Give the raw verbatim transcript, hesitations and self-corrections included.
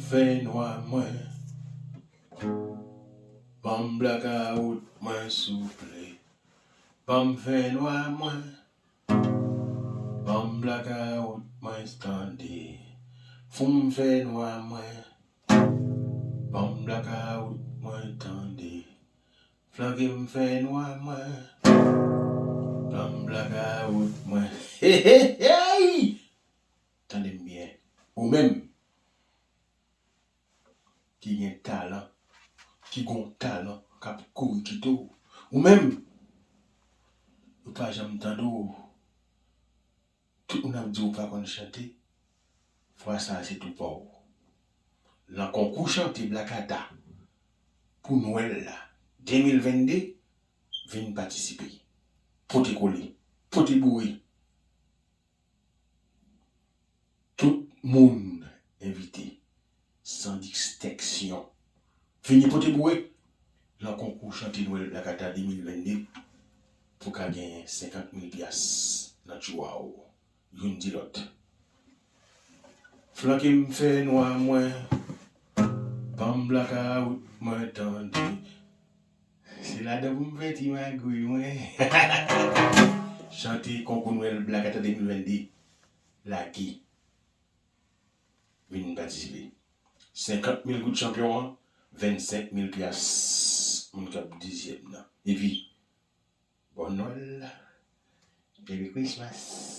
Fè nwa mwen. Ban m blakawout mwen souple. Ban m fè nwa mwen. Ban m blakawout mwen tande. Fou m fè nwa mwen. Ban m blakawout mwen tande. Flanke m fè nwa mwen. Ban m blakawout mwen. Hey, hey, hey! Tande m byen. Ou menm ki gen talan, ki gon talan, k ap kouri kite w. Ou menm, yo pa janm tande w. Tout moun ap di w pa konn chante. Fwa sa a se tou pa w. Nan konkou chante Blakata pou Nwèl la de mil vennde, vin patisipe. Pote kole, pote boure. Tout moun envite, san distenksyon. Vini pote boure nan konkou chante Nwèl Blakata de mil vennde pou ka genyen senkant mil pyas nan tchwa w. Youn di lòt. Flanke m fè nwa mwen, ban m blakawout mwen tande. Se ladan pou m fè ti magouy mwen. Chante konkou Nwèl Blakata de mil vennde. Lage. Vin patisipe. Senkant mil goud chanpyon an, vennsenk mil pyas moun k ap dezyèm nan. Epi, bòn Nwèl, Merry Christmas.